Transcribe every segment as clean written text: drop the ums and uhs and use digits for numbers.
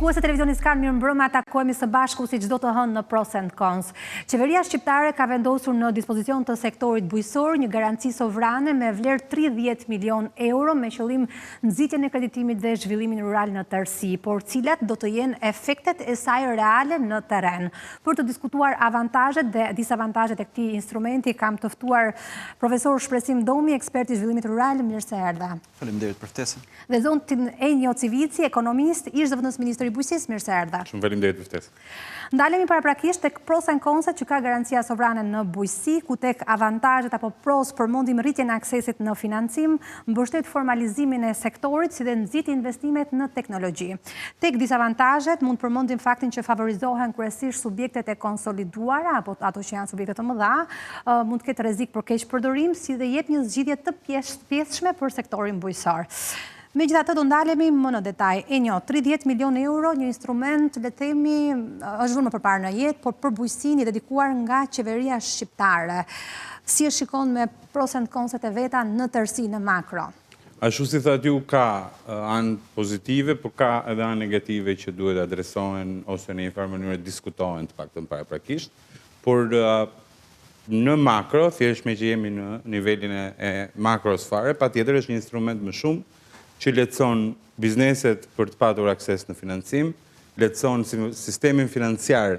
Shikues të televizionit Scan, mirëmbrëma, takohemi së bashku si çdo të hënë në Pros and Cons. Qeveria shqiptare ka vendosur në dispozicion të sektorit bujqësor një garanci sovrane me vlerë 30 milion euro me qëllim nxitjen e kreditimit dhe zhvillimin rural në tërësi, por cilat do të jenë efektet e saj reale në terren. Për të diskutuar avantazhet dhe disavantazhet e këtij instrumenti, kam të ftuar profesor Shpresim Domi, ekspert i zhvillimit rural, mirë se erdhe. Faleminderit për ftesën. Dhe zotin Enio Civici, ekonomist, ish zëvendësministër i Bujqësisë, mirë se erdhe. Shumë faleminderit për ftesën. Ndalemi paraprakisht tek pros and cons-et që ka garancia sovrane në bujqësi, ku tek avantazhet apo pros përmendim rritjen e aksesit në financim, mbështet formalizimin e sektorit si dhe nxit investimet në teknologji. Tek disavantazhet mund të përmendim faktin që favorizohen kryesisht subjektet e konsoliduara apo ato që janë subjekte të mëdha, mund të ketë rrezik për keqpërdorim si dhe jep një zgjidhje të pjesshme për sektorin bujqësor. Megjithatë do ndalemi më në detaj. Enio, 30 milion euro, një instrument, le të themi, është vënë më përpara në jetë, por për bujqësinë i dedikuar nga qeveria shqiptare. Si e shikon me pros and cons-et e veta në tërësi në makro? Ashtu si thatë ju ka anë pozitive, por ka edhe anë negative që duhet adresohen ose në një farë mënyre diskutohen të paktën paraprakisht. Por në makro, thjesht meqë jemi në nivelin e, e makros fare, patjetër është një instrument më shumë që lehtëson bizneset për të patur akses në financim, lehtëson sistemin financiar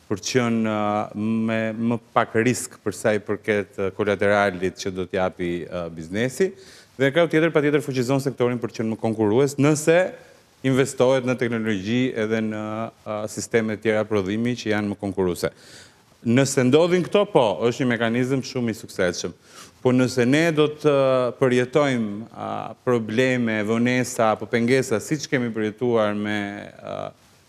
për të qenë me më pak risk për sa i përket kolateralit që do t'japi biznesi. Dhe në krahun tjetër, patjetër fuqizon sektorin për të qenë më konkurrues nëse investohet në teknologji edhe në sisteme tjera prodhimi që janë më konkurruese. Nëse ndodhin këto, po, është një mekanizëm shumë i suksesshëm. Po nëse ne do të përjetojmë probleme, vonesa apo pengesa, siç kemi përjetuar me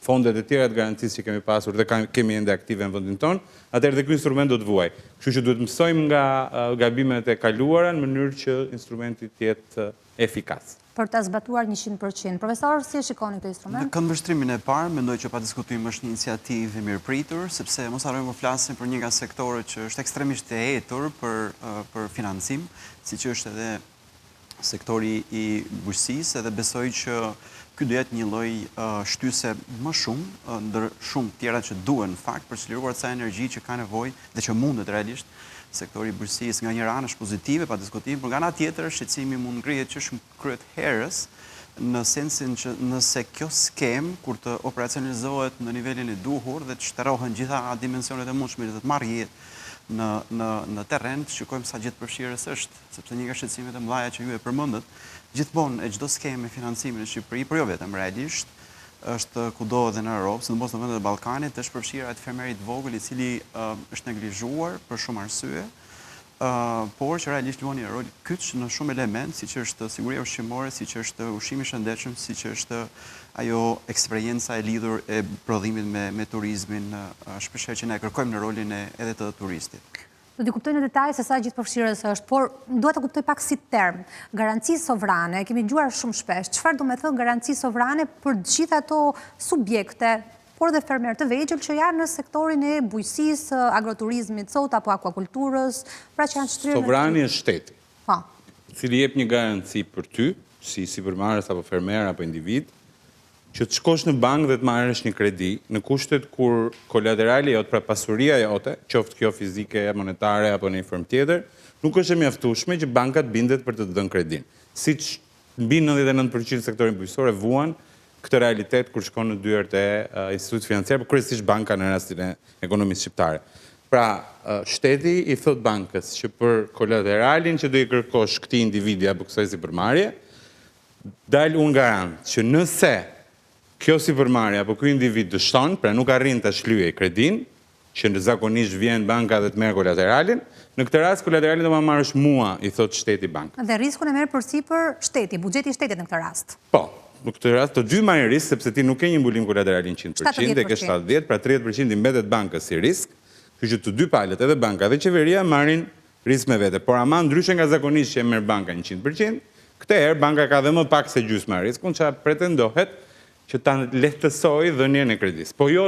fondet e tjera të garancisë që kemi pasur dhe kemi ende aktive në vendin tonë, atëherë dhe ky instrument do të vuajë. Kështu që duhet mësojmë nga gabimet e kaluara në mënyrë që instrumenti të jetë efikas. Për ta zbatuar 100%. Profesor, si e shikoni këtë instrument? Në këndvështrimin e parë, mendoj që pa diskutim është një iniciativë e mirëpritur, sepse mos harrojmë po flasim për një nga sektorët që është ekstremisht e etur për për financim, siç është edhe sektori i bujqësisë edhe besoj që ky do jetë një lloj shtyse më shumë ndër shumë tjera që duhen në fakt për të çliruar ca energji që ka nevojë dhe që mundet realisht sektori i bujqësisë nga njëra anë është pozitive pa diskutim, por nga ana tjetër shqetësimi mund ngrihet që shumë krye të herës në sensin që nëse kjo skemë kur të operacionalizohet në nivelin e duhur dhe të shterohen gjitha dimensionet e mundshme dhe të marrë jetë në në në terren, të shikojmë sa gjithëpërfshirës është. Sepse një nga shqetësimet e mëdha që ju e përmendët, gjithmonë e çdo skeme financimi në Shqipëri, por jo vetëm realisht, është kudo edhe në Europë, sidomos në vendet e Ballkanit, është përfshirja e fermerit të vogël i cili është neglizhuar për shumë arsye, por që realisht luan një rol kyç në shumë elementë, siç është siguria ushqimore, siç është ushqimi i shëndetshëm, siç është ajo eksperienca e lidhur e prodhimit me me turizmin, shpeshherë që ne e kërkojmë në rolin e edhe të turistit. Do t'i kuptoj në detaj se sa gjithëpërfshirës është, por dua të kuptoj pak si term. Garanci sovrane, e kemi dëgjuar shumë shpesh. Çfarë do me thënë garanci sovrane për gjithë ato subjekte, por dhe fermerë të vegjël që janë në sektorin e bujqësisë, agroturizmit sot apo akuakulturës, pra që janë shtrirë në... Sovrani është shteti. Po. I cili jep një garanci për ty, si sipërmarrës apo fermer apo individ, që të shkosh në bankë dhe të marrësh një kredi, në kushtet kur kolaterali jot, pra pasuria jote, qoftë kjo fizike, monetare apo në një formë tjetër, nuk është e mjaftueshme që banka të bindet për të të dhënë kredinë. Siç mbi 99% sektorin bujqësor e vuan këtë realitet kur shkon në dyert e institutit financiar, por kryesisht banka në rastin e ekonomisë shqiptare. Pra, shteti i thot bankës që për kolateralin që do i kërkosh këtij individi apo kësaj sipërmarrje, Dal unë garant që nëse kjo sipërmarrje apo ky individ dështon, pra nuk arrin ta shlyejë kredinë, që zakonisht vjen banka dhe të merr kolateralin, në këtë rast kolateralin do ma marrësh mua, i thotë shteti bankës. Dhe riskun e merr përsipër shteti, buxheti i shtetit në këtë rast. Po, në këtë rast të dy marrin risk sepse ti nuk ke një mbulim kolaterali 100%, e ke 70, pra 30% i mbetet bankës si risk, kështu që të dy palët, edhe banka dhe qeveria marrin risk me vete, por ama ndryshe nga zakonisht që e merr banka 100%, këtë herë banka ka dhe më pak se gjysma e riskun, ça pretendohet që ta lehtësojë dhënien e kredisë. Po jo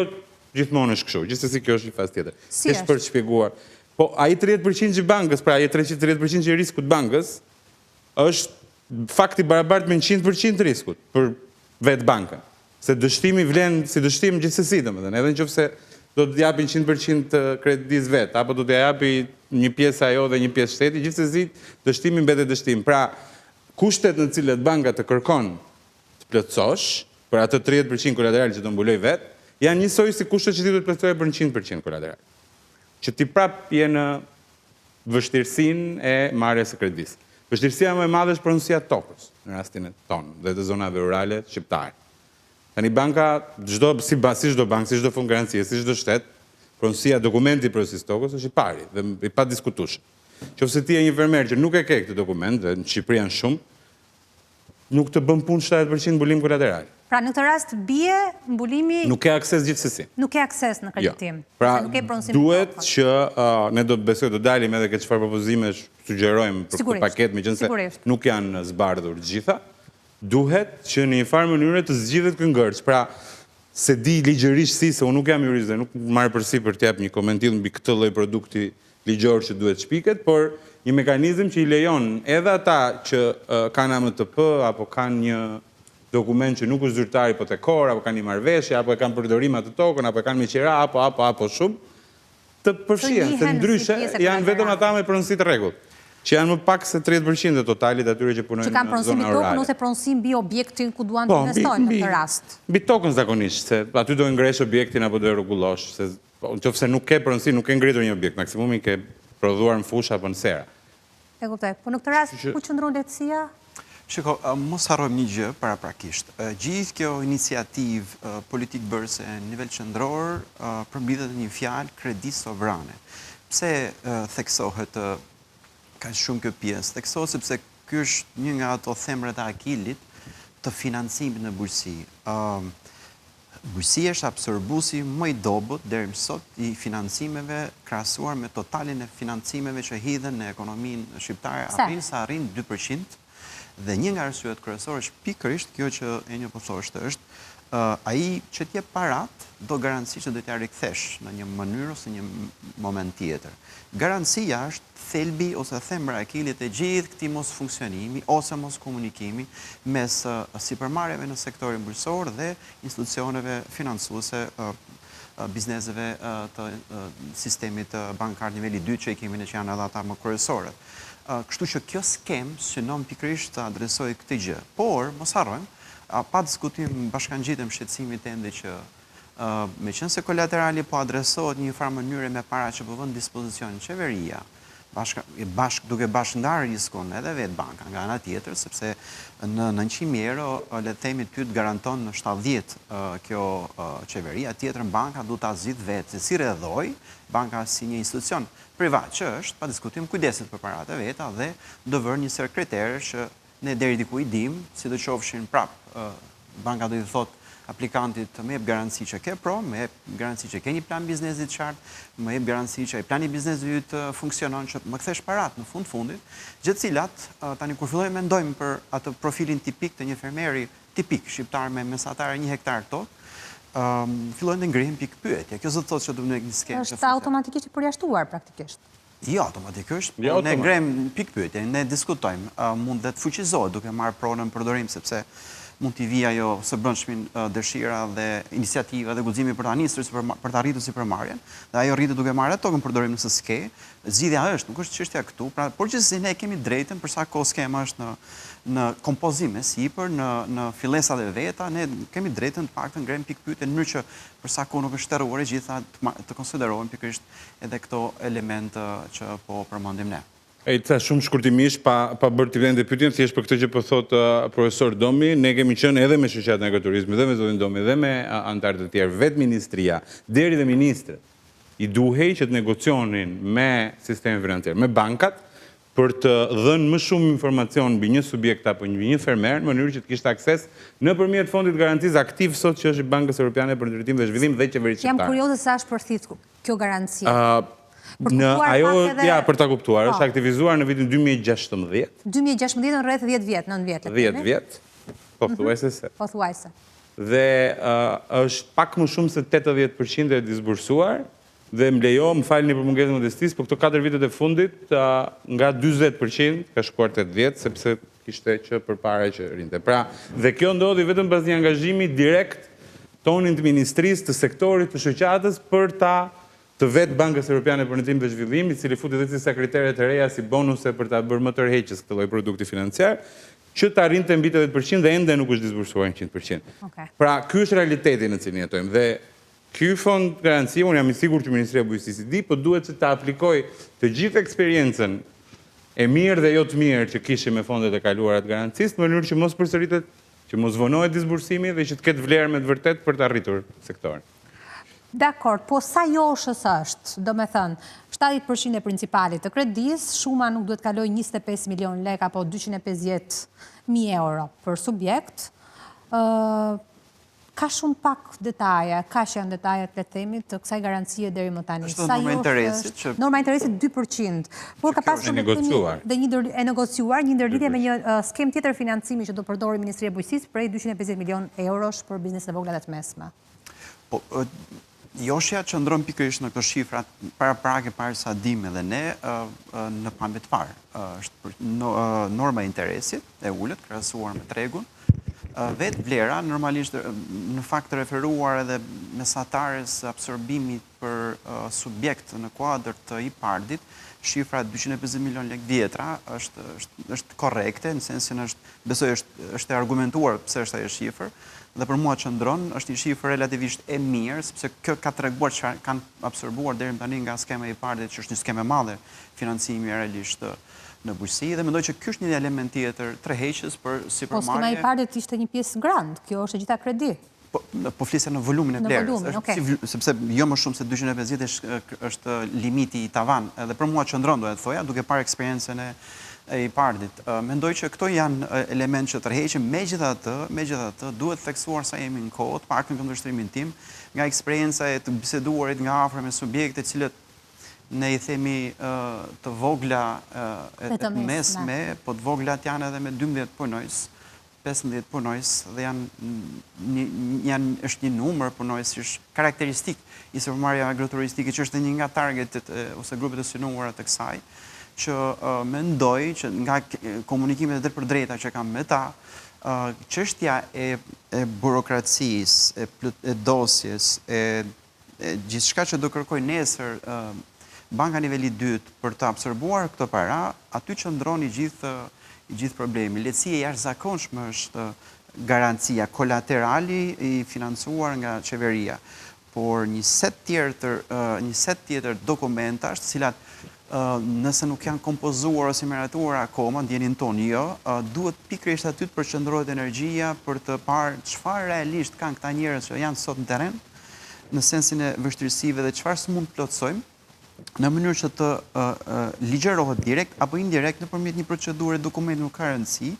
gjithmonë është kështu, gjithsesi kjo është një fazë tjetër. Si është? Për të shpjeguar. Po ai 30% i bankës, pra ai 30% i riskut të bankës është fakt i barabartë me 100% të riskut për vetë bankën. Se dështimi vlen si dështim gjithsesi, domethënë, edhe në qoftë se do të japin 100% të kredisë vetë, apo do t'ia japi një pjesë ajo dhe një pjesë shteti, gjithsesi dështimi mbetet dështim. Pra, kushtet në të cilat banka të kërkon të plotësosh për atë 30% kolateral që do mbulojë vetë, janë njësoj si kushtet që ti duhet të plotësoje për 100% kolateral. Që ti prap je në vështirësinë e marrjes së kredisë. Vështirësia më e madhe është pronësia e tokës, në rastin tonë dhe të zonave rurale shqiptare. Tani banka, çdo, si, si çdo bankë, si çdo fond garancie, si çdo shtet, pronësia, dokumenti i pronësisë tokës është i pari dhe i padiskutueshëm. Qoftë se ti je një fermer që nuk e ke këtë dokument, dhe në Shqipëri janë shumë, Nuk të bën punë 70% mbulim kolateral. Pra në këtë rast bie mbulimi... Nuk ke akses gjithsesi. Nuk ke akses në jo. kreditim. Pra duhet që ne do besoj do dalim edhe ke çfarë propozimesh sugjerojmë për këtë paketë, meqenëse nuk janë zbardhur të gjitha, duhet që në një farë mënyre të zgjidhet ky ngërç. Pra, s'e di ligjërisht si, se unë nuk jam jurist dhe nuk marr përsipër të jap një komentim mbi këtë lloj produkti ligjor që duhet shpiket, por një mekanizëm që i lejon edhe ata që kanë AMTP apo kanë një dokument që nuk është zyrtar hipotekor apo kanë një marrëveshje apo e kanë përdorim atë tokën apo e kanë me qira apo apo apo shumë të përfshihen, se ndryshe janë vetëm ata me pronësi të rregullt, që janë më pak se 30% e totalit atyre që punojnë në zona rurale. Që kanë pronësi mbi tokën ose pronësi mbi objektin ku duan të po, investojnë në këtë rast. Mbi tokën zakonisht, se aty do e ngresh objektin apo do e rregullosh, se Po, në qoftë se nuk ke pronësi, nuk ke ngritur një objekt, maksimumi ke prodhuar në fushë apo në sera. E kuptoj. Po në këtë rast, ku qëndron lehtësia? Shiko, mos harrojmë një gjë paraprakisht. Gjithë kjo iniciativë politikëbërëse në nivel qendror përmblidhet në një fjalë kredi sovrane. Pse theksohet kaq shumë kjo pjesë? Theksohet sepse ky është një nga ato thembrat e Akilit të financimit në bujqësi. Bujqësia është absorbuesi më i dobët deri më sot i financimeve krahasuar me totalin e financimeve që hidhen në ekonominë shqiptare arrin sa arrin 2% dhe një nga arsyet kryesore është pikërisht kjo që Enio po thoshte është ai që të jep paratë do garanci që do t'ia rikthesh në një mënyrë ose një moment tjetër. Garancia është thelbi ose thembra e Akilit e gjithë këtij mosfunksionimi ose moskomunikimi mes sipërmarrjeve në sektorin bujqësor dhe institucioneve financuese, bizneseve të sistemit bankar niveli i dytë që i kemi ne që janë edhe ata më kryesorët. Kështu që kjo skemë synon pikërisht të adresojë këtë gjë. Por, mos harrojmë, pa diskutim bashkangjitem shqetësimit tënd që Meqenëse kolaterali po adresohet në një farë mënyre me para që po vë në dispozicion qeveria, bashkë, bashkë, duke bashkëndarë riskun edhe vetë banka nga ana tjetër, sepse në 900.000 euro, le të themi ty të garanton në 70 kjo qeveria, tjetrën banka duhet ta zgjidhë vetë, se si rrjedhojë, banka si një institucion privat që është, pa diskutim kujdeset për paratë e veta dhe do vërë një sërë kriteresh që Ne deri diku i dimë, sidoqofshin prapë, banka do i thotë aplikantit më jep garanci që ke pronë, më jep garanci që ke një plan biznesi të qartë, më jep garanci që ai plani i biznesit yt funksionon, që më kthesh paratë në fund fundit, gjë të cilat tani kur fillojmë mendojmë për atë profilin tipik të një fermeri tipik shqiptar me mesatare një hektar tokë, fillojnë të ngrihen pikëpyetje. Kjo s'do të thotë që do të një skemë. Është automatikisht i përjashtuar praktikisht. Jo automatikisht, po jo ne ngremë pikëpyetje, ne diskutojmë, mund dhe të fuqizohet duke marrë pronën në përdorim, sepse mund t'i vijë ajo së brendshmi dëshira dhe iniciativa dhe guximi për ta nisur, për ta rritur sipërmarrjen, dhe ajo rritet duke marrë tokën në përdorim nëse s'ke, zgjidhja është, nuk është çështja këtu, pra, por gjithsesi ne kemi drejtën për sa kohë skema është në në kompozim e sipër, në në fillesat e veta, ne kemi drejtën të paktën ngremë pikëpyetje në mënyrë që për sa kohë nuk është shteruar e gjitha të konsiderohen pikërisht edhe këto elementë që po përmendim ne. E ca shumë shkurtimisht, pa, pa bërë të vende pyetjen, thjesht për këtë që po thotë uh, profesor Domi, ne kemi qenë edhe me shoqatën e agroturizmit, dhe me zotin Domi, dhe me uh, anëtarë të tjerë, vetë ministria, deri dhe ministret, i duhej që të negocionin me sistemin financiar, me bankat, për të dhënë më shumë informacion mbi një subjekt apo mbi një fermer, në mënyrë që të kishte akses nëpërmjet Fondit të Garancisë aktiv sot që është i Bankës Europiane për Ndërtim dhe Zhvillim dhe qeverisë shqiptare. Jam kurioze sa është përthithur kjo garanci. Për të kuptuar ajo, pak edhe... Ja, për ta kuptuar, është po. aktivizuar në vitin 2016. 2016 në rreth 10 vjet, 9 vjet. 10 vjet, pothuajse se. Pothuajse. Dhe është pak më shumë se 80% e disbursuar, Dhe më lejo, më falni për mungesën e modestisë, por këto 4 vitet e fundit nga 40% ka shkuar 80, sepse kishte që përpara që rrinte. Pra, dhe kjo ndodhi vetëm pas një angazhimi direkt tonin të ministrisë, të sektorit, të shoqatës për ta të vetë Bankës Europiane për Rindërtim dhe Zhvillim, i cili futi dhe disa kritere të reja si bonuse për ta bërë më tërheqës këtë lloj produkti financiar, që të arrinte mbi 80% dhe ende nuk është disbursuar 100%. Pra, ky është realiteti në cilin jetojmë dhe ky fond garancie, unë jam i sigurt që Ministria e Bujqësisë i di, po duhet që ta aplikojë të gjithë eksperiencën e mirë dhe jo të mirë që kishim me fondet e kaluara të garancisë, në mënyrë që mos përsëritet, që mos vonohet disbursimi dhe që të ketë vlerë me të vërtetë për ta rritur sektorin. Dakord, po sa joshës është, domethënë, 70% e principalit të kredisë, shuma nuk duhet kalojë 25 milion lek apo 250.000 euro për subjekt, ka shumë pak detaje, kaq janë detajet, le të themi, të kësaj garancie deri më tani. Është norma e interesit që... Norma e interesit 2%, por ka pasur le të themi dhe një e negociuar, një ndërlidhje me një skemë tjetër financimi që do përdori Ministria e Bujqësisë prej 250 milion eurosh për bizneset e vogla dhe të mesme. Po, joshja qëndron pikërisht në këto shifrat paraprake para sa dimë edhe ne në pamje të parë. Është norma e interesit e ulët krahasuar me tregun. Vetë vlera normalisht në fakt referuar edhe mesatares absorbimit për subjekt në kuadër të IPARD-it, shifra 250 milion lekë vjetra është është është korrekte në sensin është besoj është është e argumentuar pse është ajo shifër dhe për mua qëndron, është një shifër relativisht e mirë sepse kjo ka treguar çfarë kanë absorbuar deri më tani nga skema e IPARD-it, që është një skemë e madhe financimi realisht në bujqësi dhe mendoj që ky është një element tjetër tërheqës për sipërmarrje. Po skema e IPARD-it ishte një pjesë grant, kjo është e gjitha kredi. Po, po flisja në volumin e vlerës, në volumin, okay. sepse jo më shumë se 250 është, është limiti i tavan, edhe për mua qëndron, do e thoja, duke parë eksperiencën e, e IPARD-it. Mendoj që këto janë element që tërheqin, megjithatë, megjithatë, duhet theksuar sa jemi në kohë, të paktën në këndvështrimin tim, nga eksperienca e të biseduarit nga afër me subjekte të cilët ne i themi të vogla e të mesme, po të voglat janë edhe me 12 punonjës, 15 punonjës dhe janë një janë është një numër punonjësish karakteristik i sipërmarrjeve agroturistike që është një nga targetet ose grupet e synuara të kësaj që mendoj që nga komunikimet e drejtpërdrejta që kam me ta çështja e e burokracisë, e, e dosjes, e gjithçka që do kërkojë nesër banka niveli i dytë për të absorbuar këto para, aty qëndron i gjithë i gjithë problemi. Lehtësi e jashtëzakonshme është garancia, kolaterali i financuar nga qeveria, por një set tjetër, një set tjetër dokumentash, të cilat nëse nuk janë kompozuar ose miratuar akoma, në dijeninë tonë jo, duhet pikërisht aty të përqendrohet energjia për të parë çfarë realisht kanë këta njerëz që janë sot në terren, në sensin e vështirësive dhe çfarë s'mund të plotësojmë, në mënyrë që të ligjërohet direkt apo indirekt nëpërmjet një procedure dokumenti nuk ka rëndësi,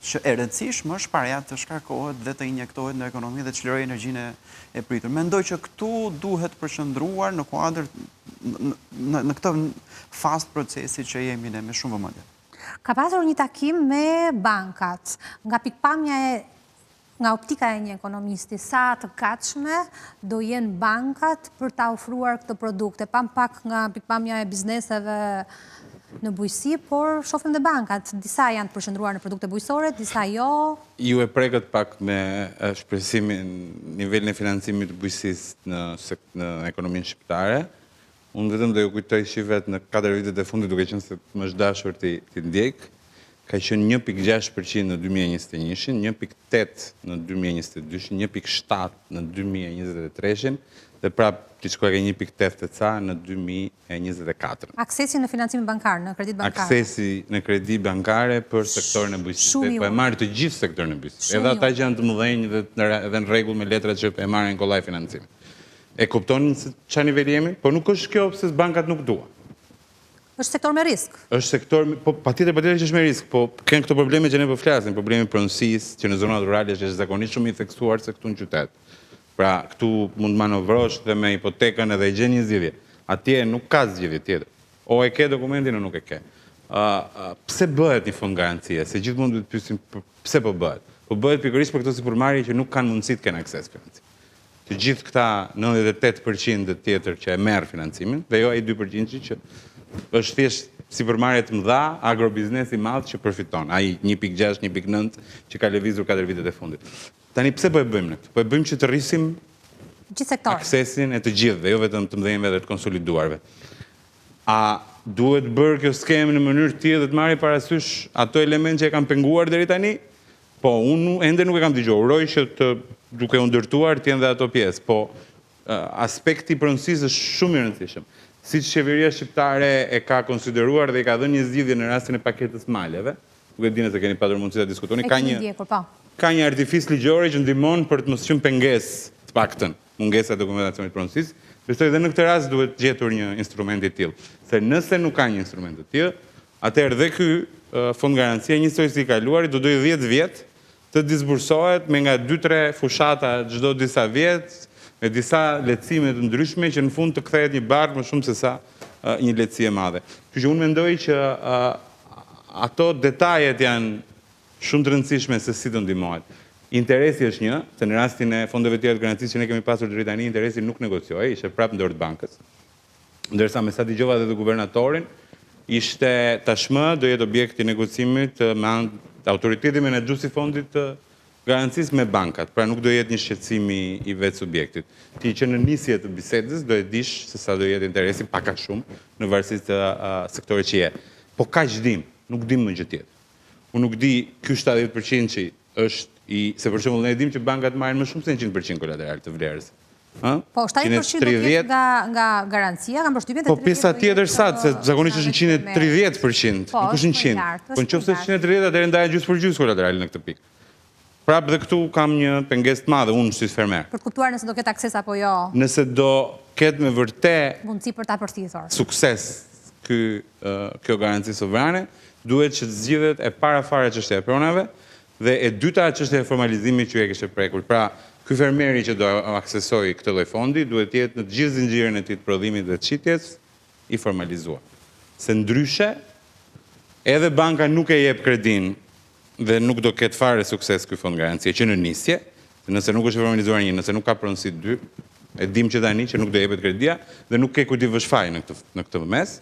që e rëndësishme është paraja të shkarkohet dhe të injektohet në ekonomi dhe të çlirojë energjinë e pritur. Mendoj që këtu duhet përqendruar në kuadër në, në këtë fazë procesi që jemi ne me shumë vëmendje. Ka pasur një takim me bankat, nga pikëpamja e Nga optika e një ekonomisti, sa të gatshme do jenë bankat për ta ofruar këtë produkt? E pamë pak nga pikëpamja e bizneseve në bujqësi, por shofim dhe bankat. Disa janë të përqendruar në produkte bujqësore, disa jo. Ju e prekët pak me shpresimin, nivelin e financimit të bujqësisë në, në ekonominë shqiptare. Unë vetëm do ju kujtoj shifrat në katër vitet e fundit duke qenë se më është dashur t'i t'i ndjek, ka qenë 1.6% në 2021-shin, 1.8 në 2022-shin, 1.7 në 2023-shin dhe prapë diçka ke 1.8 e ca në 2024. Aksesi në financim bankar, në kredi bankare. Aksesi në kredi bankare për sektorin e bujqësisë. Po e marr të gjithë sektorin e bujqësisë. Edhe ata që janë të mëdhenj dhe edhe në rregull me letrat që e marrin kollaj financimin. E kuptoni se çfarë niveli jemi? Po nuk është kjo pse bankat nuk duan. Është sektor me risk. Është sektor, po patjetër patjetër që është me risk, po kanë këto probleme që ne po flasim, problemi i pronësisë, që në zonat rurale është jashtëzakonisht shumë i theksuar se këtu në qytet. Pra, këtu mund të manovrosh dhe me hipotekën edhe e gjen një zgjidhje. Atje nuk ka zgjidhje tjetër. O e ke dokumentin o nuk e ke. Ë pse bëhet një fond garancie? Se gjithmonë duhet të pyesim pse po bëhet. Po bëhet pikërisht për këto sipërmarrje që nuk kanë mundësi të kenë akses financiar. Të gjithë këta 98 për qind tjetër që e merr financimin, dhe jo ai 2 për qindshi që është thjesht sipërmarrje të mëdha, agrobiznes i madh që përfiton, ai 1.6, 1.9 që ka lëvizur 4 vitet e fundit. Tani pse po e bëjmë ne këtë? Po e bëjmë që të rrisim Aksesin e të gjithëve, jo vetëm të mëdhenjve dhe të konsoliduarve. A duhet bërë kjo skemë në mënyrë të tillë dhe të marrë parasysh ato elemente që e kanë penguar deri tani? Po, unë ende nuk e kam dëgjuar. Uroj që të duke u ndërtuar të jenë dhe ato pjesë, po aspekti i pronësisë është shumë i rëndësishëm. Siç qeveria shqiptare e ka konsideruar dhe i ka dhënë një zgjidhje në rastin e paketës maleve, nuk e di nëse keni patur mundësi ta diskutoni, ka një po. ka një artificë ligjore që ndihmon për të mos qenë pengesë, të paktën, mungesa e dokumentacionit të pronësisë. Besoj dhe në këtë rast duhet gjetur një instrument i tillë. Se nëse nuk ka një instrument të tillë, atëherë dhe ky fond garancie njësoj si i kaluari do dojë 10 vjet të disbursohet me nga dy-tre fushata çdo disa vjet, me disa lehtësime të ndryshme që në fund të kthehet një barrë më shumë sesa një lehtësi e madhe. Kështu që unë mendoj që ato detajet janë shumë të rëndësishme se si do ndihmohet. Interesi është një, se në rastin e fondeve tjera të garancisë që ne kemi pasur deri tani, interesi nuk negociohej, ishte prapë në dorë të bankës. Ndërsa me sa dëgjova dhe të guvernatorin, ishte tashmë do jetë objekt i negocimit me anë autoriteti menaxhues i fondit të garancisë me bankat. Pra nuk do jetë një shqetësim i, i vetë subjektit. Ti që në nisje të bisedës do e dish se sa do jetë interesi pak a shumë në varësi të uh, sektorit që je. Po kaq dim, nuk dim më gjë tjetër. Unë nuk di ky 70% që është i se për shembull ne e dim që bankat marrin më shumë se 100% kolateral të vlerës. Ë? Po, 70% do të jetë nga nga garancia, kam përshtypjen Po pjesa tjetër sa, se zakonisht është 130%, po, nuk është 100. Po në qoftë se është 130, atëherë ndahet gjysmë për gjysmë kolaterali në këtë pikë. Prapë dhe këtu kam një pengesë të madhe unë si fermer. Për të kuptuar nëse do ketë akses apo jo. Nëse do ketë me vërtet mundësi për ta përthithur. Sukses ky kjo garanci sovrane, duhet që të zgjidhet e para fare çështja e pronave, Dhe e dyta çështja e formalizimit që e kishe prekur. Pra, ky fermeri që do aksesojë këtë lloj fondi duhet të jetë në të gjithë zinxhirin e tij të prodhimit dhe të shitjes i formalizuar. Se ndryshe, edhe banka nuk e jep kredinë dhe nuk do ketë fare sukses ky fond garancie që në nisje, se nëse nuk është i formalizuar një, nëse nuk ka pronësi dy, e dim që tani që nuk do jepet kredia dhe nuk ke kujt t'i vësh faj në këtë në këtë mes.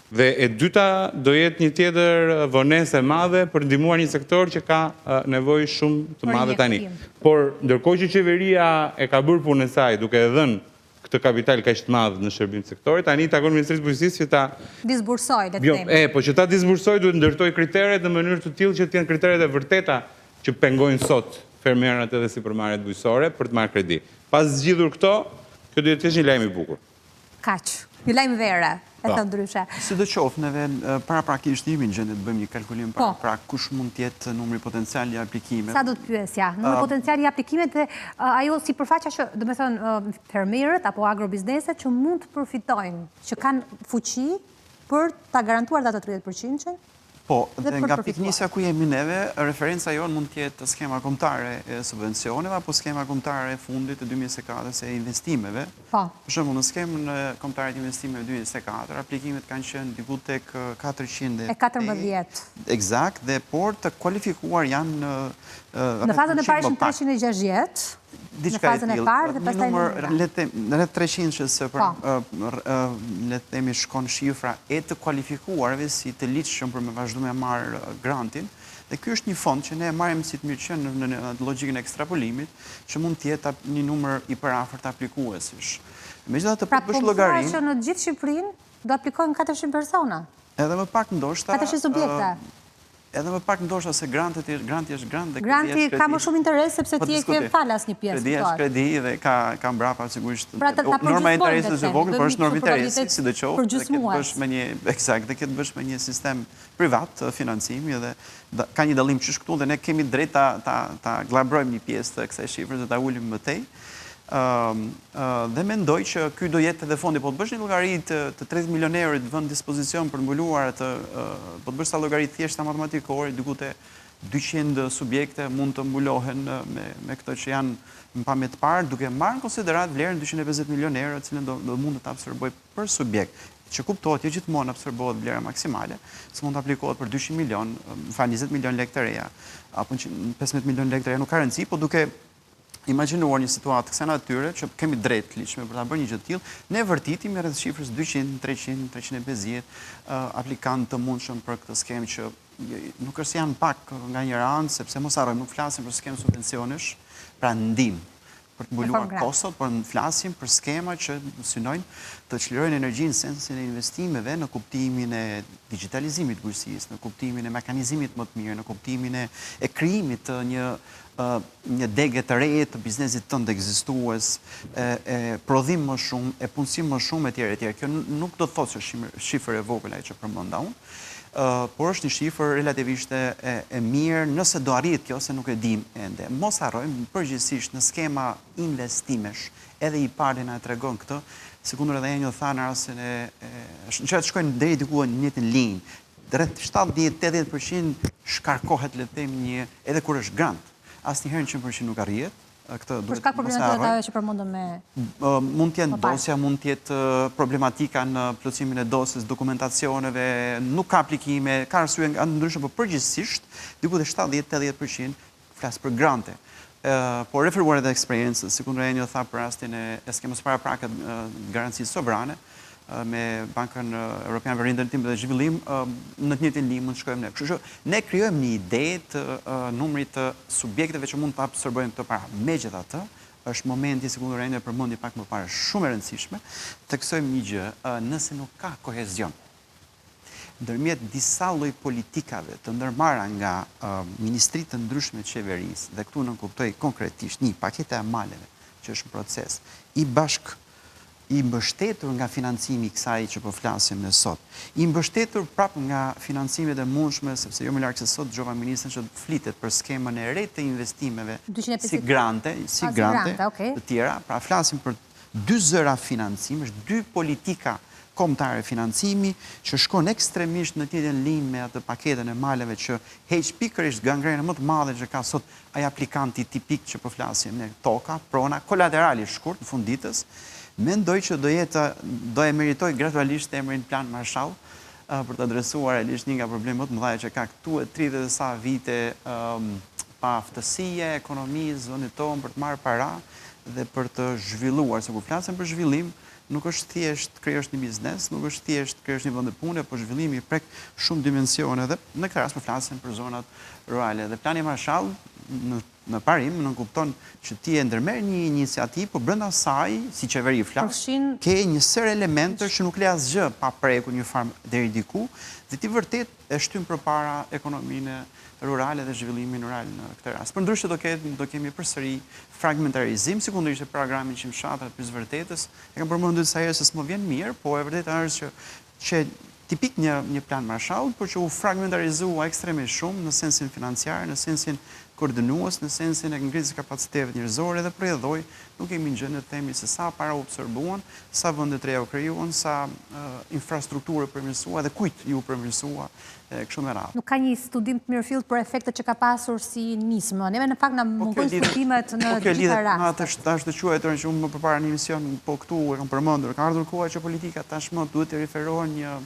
Dhe e dyta do jetë një tjetër vonesë e madhe për të ndihmuar një sektor që ka nevojë shumë të madhe tani. Por ndërkohë që qeveria e ka bërë punën e saj duke e dhënë këtë kapital kaq të madh në shërbim të sektorit, tani i takon Ministrisë së Bujqësisë që ta disbursojë, le të jo, themi. E, po që ta disbursojë duhet ndërtojë kriteret në mënyrë të tillë që të jenë kriteret e vërteta që pengojnë sot fermerët edhe sipërmarrjet bujqësore për të marrë kredi. Pa zgjidhur këto, kjo do jetë thjesht një lajm i bukur. Kaq. Një lajm vere, e po. thënë ndryshe. Sidoqoftë, neve paraprakisht jemi në gjendje të bëjmë një kalkulim po. paraprak kush mund të jetë numri potencial i aplikimeve. Sa do të pyesja, numri potencial i aplikimeve dhe ajo sipërfaqja që, domethënë, fermerët apo agrobizneset që mund të përfitojnë, që kanë fuqi për ta garantuar dhe atë 30%-shin, Po, dhe nga pikënisja ku jemi neve, referenca jonë mund të jetë skema kombëtare e subvencioneve apo skema kombëtare e fundit të 2024 e investimeve. Po. Për shembull, në skemën kombëtare të investimeve 2024, aplikimet kanë qenë diku tek 400 e 14. Eksakt, dhe por të kualifikuar janë Në fazën e parë ishin 360, në fazën e parë dhe pastaj në numër, le të rreth 300 se për po. le të themi shkon shifra e të kualifikuarve si të ligjshëm për me vazhdu me marrë grantin. Dhe ky është një fond që ne e marrim si të mirëqenë në, në, në logjikën e ekstrapolimit, që mund të jetë një numër i përafërt aplikuesish. Megjithatë pra, po të bësh llogarinë... Pra, po që në gjithë Shqipërinë do aplikojnë 400 persona. Edhe më pak ndoshta... 400 subjekte. Edhe më pak ndoshta se grantet, granti është grant dhe kredi është kredi. Granti ka më shumë interes sepse po ti e ke falas një pjesë. Kredia është kredi dhe ka ka mbrapa sigurisht. Pra ta norma e interesit është e vogël, por është normë interesi, sidoqoftë, dhe ke të bësh me një eksakt, dhe ke të bësh me një sistem privat financimi dhe ka një dallim qysh këtu dhe ne kemi drejt ta ta ta gllabrojmë një pjesë të kësaj shifre dhe ta ulim më tej. Dhe mendoj që ky do jetë edhe fondi, po të bësh një llogari të, të 30 milion euro të vënë në dispozicion për mbuluar atë, po të bësh sa llogari të thjeshta matematikore, diku te 200 subjekte mund të mbulohen me, me këto që janë në pamje të parë, duke marrë në konsideratë vlerën 250 milion euro, të cilën do, do mund të absorbojë për subjekt, që kuptohet jo gjithmonë absorbohet vlera maksimale, se mund të aplikohet për 200 milion, më fal 20 milion lekë të reja, apo 15 milion lekë të reja, nuk ka rëndësi, po duke imagjinuar një situatë të kësaj natyre që kemi drejt të ligjshme për ta bërë një gjë të tillë, ne vërtitemi rreth shifrës 200, 300, 350 aplikantë të mundshëm për këtë skemë që nuk është se janë pak nga njëra anë, sepse mos harrojmë, nuk flasim për skemë subvencionesh, pra ndihmë. Për të mbuluar kostot, por flasim për skema që synojnë të çlirojnë energjinë në sensin e investimeve në kuptimin e digjitalizimit të bujqësisë, në kuptimin e mekanizimit më të mirë, në kuptimin e e krijimit të një një dege të re të biznesit tënd ekzistues, e, e prodhim më shumë, e punësim më shumë etj etj. Kjo nuk do të thotë se është shifër e vogël ajo që përmenda unë, por është një shifër relativisht e, e mirë, nëse do arrihet kjo, se nuk e dim ende. Mos harrojmë, përgjithësisht në skema investimesh, edhe IPARD-i na e tregon këtë, sikundër edhe Enio tha në rastin e, e gjërat shkojnë deri diku në njëjtën linjë. Rreth 70-80% shkarkohet, le të themi një, edhe kur është grant. Asnjëherë në 100% nuk arrihet, këtë duhet. Për shkak problematikave ajo që përmendëm me Mund të jenë dosja, mund të jetë problematika në plotësimin e dosjes, dokumentacioneve, nuk ka aplikime, ka arsye nga ndryshme, por përgjithësisht diku te 70-80% flas për grante. Por referuar edhe eksperiencës, sikundër Enio tha për rastin e skemës paraprake të garancisë sovrane, me Bankën Europiane për Rindërtim dhe Zhvillim, në të njëjtën linjë mund të shkojmë ne. Kështu që ne krijojmë një ide të numrit të subjekteve që mund të absorbojnë këto para. Megjithatë, është momenti, sikundër Enio e përmendi pak më parë, shumë e rëndësishme, theksojmë një gjë, nëse nuk ka kohezion ndërmjet disa lloj politikave të ndërmarra nga ministri të ndryshme të qeverisë, dhe këtu nënkuptoj konkretisht një paketa e maleve që është në proces, i bashkë i mbështetur nga financimi i kësaj që po flasim ne sot, i mbështetur prapë nga financimet e mundshme, sepse jo më larg se sot dëgjova ministren që flitet për skemën e re të investimeve si grante, si grante të tjera, pra flasim për dy zëra financimesh, dy politika kombëtare financimi që shkon ekstremisht në të njëjtën linjë me atë paketën e maleve që heq pikërisht gangrenën më të madhe që ka sot Ai aplikanti tipik që po flasim ne, toka, prona, kolaterali shkurt në fund ditës, mendoj që do jetë, do e meritojë gradualisht emrin Plan Marshall për të adresuar realisht një nga problemet më të mëdha që ka këtu e 30 e sa vite paaftësia e ekonomisë vendit tonë për të marrë para dhe për të zhvilluar. Se kur flasim për zhvillim, nuk është thjesht të krijosh një biznes, nuk është thjesht të krijosh një vend pune, por zhvillimi prek shumë dimensione dhe në këtë rast po flasim për zonat rurale. Dhe plani Marshall në në parim nënkupton që ti e ndërmerr një iniciativë, por brenda saj, si qeveri flas, ke një sërë elementësh që nuk le asgjë pa prekur një farë deri diku, dhe ti vërtet e shtyn përpara ekonominë rurale dhe zhvillimin rural në këtë rast. Përndryshe do ketë do kemi përsëri fragmentarizim, sikundër ishte programi 100 fshatrat për së vërtetës. E kam përmendur disa herë se s'më vjen mirë, po e vërteta është që që tipik një një plan Marshall, por që u fragmentarizua ekstremisht shumë në sensin financiar, në sensin koordinues, në sensin e ngritjes së kapaciteteve njerëzore dhe për rrjedhojë nuk jemi në gjendje të themi se sa para u absorbuan, sa vende të reja u krijuan, sa infrastrukturë u përmirësua dhe kujt iu përmirësua e kështu me radhë. Nuk ka një studim të mirëfilltë për efektet që ka pasur si nismë. Neve në fakt na po mungojnë studimet në po të gjitha rastet. Po kjo lidhet me atë të quajturën që unë më përpara në emision, po këtu e kam përmendur, ka ardhur koha që politika tashmë duhet të referohen një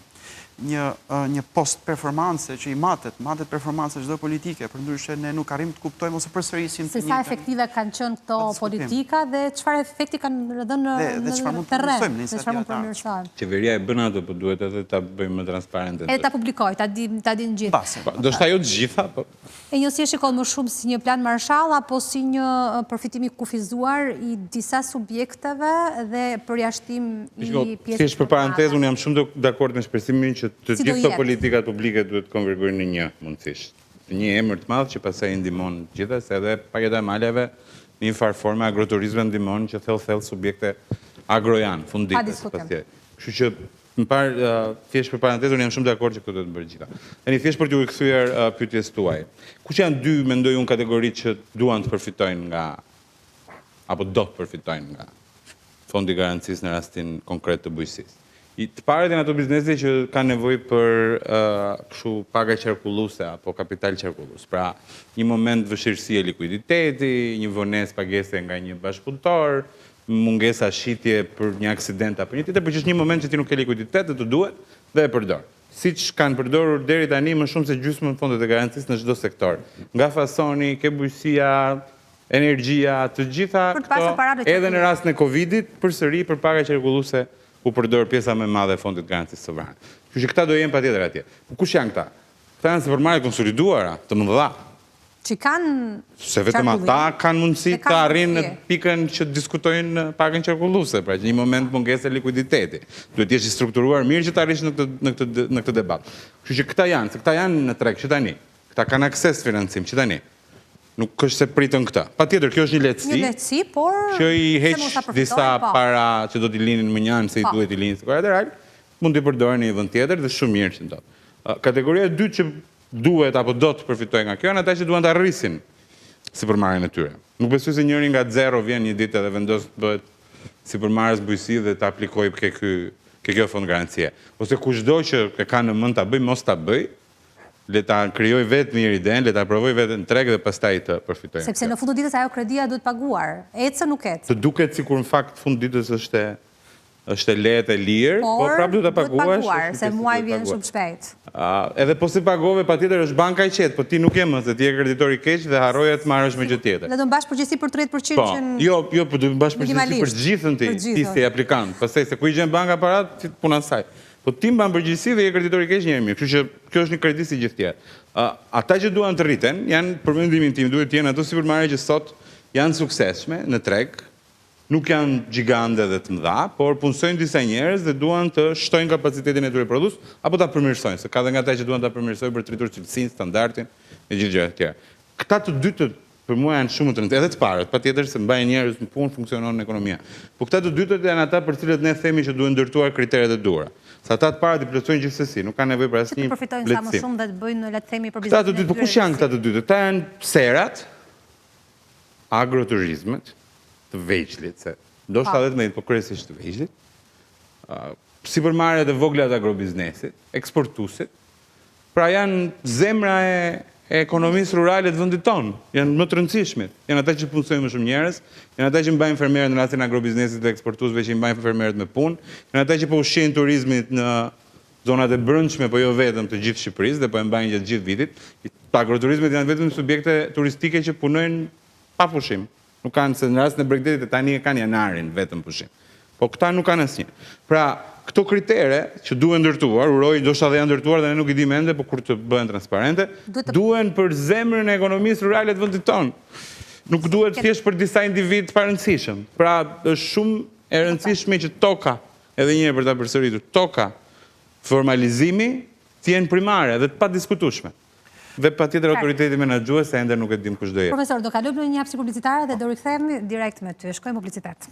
një një post performance që i matet, matet performanca e çdo politike, përndryshe ne nuk arrijmë të kuptojmë ose përsërisim të njëjtën. Se sa efektive kanë qenë këto politika dhe çfarë efekti kanë dhënë në terren, dhe çfarë mund të përmirësojmë. Qeveria e bën atë, po duhet edhe ta bëjmë më transparente. Edhe ta publikojë, ta dinë ta dinë gjithë. Po, ndoshta jo të gjitha, po. Enio si e shikon më shumë si një plan Marshall apo si një përfitim i kufizuar i disa subjekteve dhe përjashtim i pjesës Thjesht për parantezë, unë jam shumë dakord me Shpresimin që të gjitha këto politikat publike duhet të konvergojnë në një, mundësisht. Në një emër të madh që pastaj i ndihmon të gjitha, se edhe paketa e maleve në një farë forme agroturizmi ndihmon që thellë thellë subjekte agro janë, fund ditës. Kështu që Më parë, thjesht për parantezë, unë jam shumë dakord që këto duhet të bëhen të gjitha. Tani thjesht për t'iu rikthyer pyetjes tuaj. Kush janë dy, mendoj unë, kategoritë që duan të përfitojnë nga apo do të përfitojnë nga Fondi i Garancisë në rastin konkret të bujqësisë? Të parët janë ato biznese që kanë nevojë për kështu paga qarkulluese apo kapital qarkullues. Pra, një moment vështirësie likuiditeti, një vonesë pagese nga një bashkëpunëtor, mungesa shitje për një aksident apo një tjetër, por që është një moment që ti nuk ke likuiditet dhe të duhet dhe e përdor. Siç kanë përdorur deri tani më shumë se gjysmën fondet e garancisë në çdo sektor. Nga fasoni, ke bujqësia, energjia, të gjitha këto, edhe në rastin e Covidit, përsëri për paga qarkulluese u përdor pjesa më e madhe e fondit të garancisë sovrane. Kështu që këta do jenë patjetër atje. Po kush janë këta? Këta janë sipërmarrje të konsoliduara, të mëdha. Që kanë Se vetëm ata kanë mundësi të arrijnë në pikën që diskutojnë pagën qarkulluese, pra që një moment mungese likuiditeti. Duhet të jesh i strukturuar mirë që të arrish në këtë në këtë në këtë debat. Kështu që këta janë, se këta janë në treg që tani. Këta kanë akses financim që tani. Nuk është se pritën këtë. Patjetër, kjo është një lehtësi. Një lehtësi, por që i heq disa po. para që do t'i linin mënjanë se i po. duhet t'i linin si kolateral, mund t'i përdorin në një vend tjetër dhe shumë mirë që ndodh. Kategoria e dytë që duhet apo do të përfitojë nga kjo janë ata që duan ta rrisin sipërmarrjen e tyre. Nuk besoj se njëri nga zero vjen një ditë edhe vendos të bëhet sipërmarrës bujqësi dhe të aplikojë ke ky ke kjo fond garancie. Ose kushdo që e ka në mend ta bëjë, mos ta bëjë, le ta krijojë vetë mirë idenë, le ta provojë vetë në treg dhe pastaj të përfitojë. Sepse në fund të ditës ajo kredia duhet paguar. Ecën nuk ecën. Të duket sikur në fakt fund ditës është e është e lehtë e lirë, po prapë duhet ta paguash. Duhet paguar, se muaji vjen shumë shpejt. Edhe po s'i pagove, patjetër është banka e qetë, po ti nuk je më, se ti je kreditor i keq dhe harroje të marrësh më gjë tjetër. Dhe do mbash përgjegjësi për 30% po, Jo, jo, po do mbash përgjegjësi për të gjithën ti, ti si aplikant. Pastaj se ku i gjen banka paratë, puna e saj. Po ti mban përgjegjësi dhe je kreditor i keq një herë mirë. Kështu që kjo është një kredi si gjithë tjerat. Ata që duan të rriten, janë për mendimin tim duhet të jenë ato sipërmarrje që sot janë suksesshme në treg, nuk janë gjigande dhe të mëdha, por punësojnë disa njerëz dhe duan të shtojnë kapacitetin e tyre prodhues apo ta përmirësojnë, se ka dhe nga ata që duan ta përmirësojnë për të rritur cilësinë, standardin e gjithë gjërat e tjera. Këta të dytët për mua janë shumë të rëndësishëm, edhe të parët, patjetër se mbajnë njerëz në punë, funksionon ekonomia. Po këta të dytët janë ata për të cilët ne themi që duhen ndërtuar kriteret e duhura. Se ata të parët i plotësojnë gjithsesi, nuk kanë nevojë për asnjë lehtësim. Që të përfitojnë sa më shumë dhe të bëjnë, le të themi, për biznesin e tyre. Këta të dytë, po kush janë këta të dytët? Këta janë serat, agroturizmet, të vegjlit, se ndoshta edhe të mëdhenjtë, po kryesisht të vegjlit, sipërmarrjet e vogla të agrobiznesit, eksportuesit, pra janë zemra e ekonomisë rurale të vendit tonë, janë më të rëndësishmit, janë ata që punësojnë më shumë njerëz, janë ata që mbajnë fermerët në rastin e agrobiznesit dhe eksportuesve që i mbajnë fermerët me punë, janë ata që po ushqejnë turizmin në zonat e brendshme, po jo vetëm të gjithë Shqipërisë dhe po e mbajnë gjatë gjithë vitit. Agroturizmet janë vetëm subjekte turistike që punojnë pa pushim. Nuk kanë se në rastin e bregdetit tani e kanë janarin vetëm pushim. Po këta nuk kanë asnjë. Pra, këto kritere që duhen ndërtuar, uroj ndoshta dhe janë ndërtuar dhe ne nuk i dimë ende, po kur të bëhen transparente, duhen për zemrën e ekonomisë rurale të vendit tonë. Nuk duhet thjesht për disa individë të parëndësishëm. Pra, është shumë e rëndësishme që toka Edhe një herë për ta përsëritur, toka, formalizimi, të jenë primare dhe të padiskutueshme. Dhe patjetër autoriteti menaxhues se ende nuk e dimë kush do jetë. Profesor, do kalojmë në një hapësirë publicitare dhe do rikthehemi direkt me ty. Shkojmë publicitet.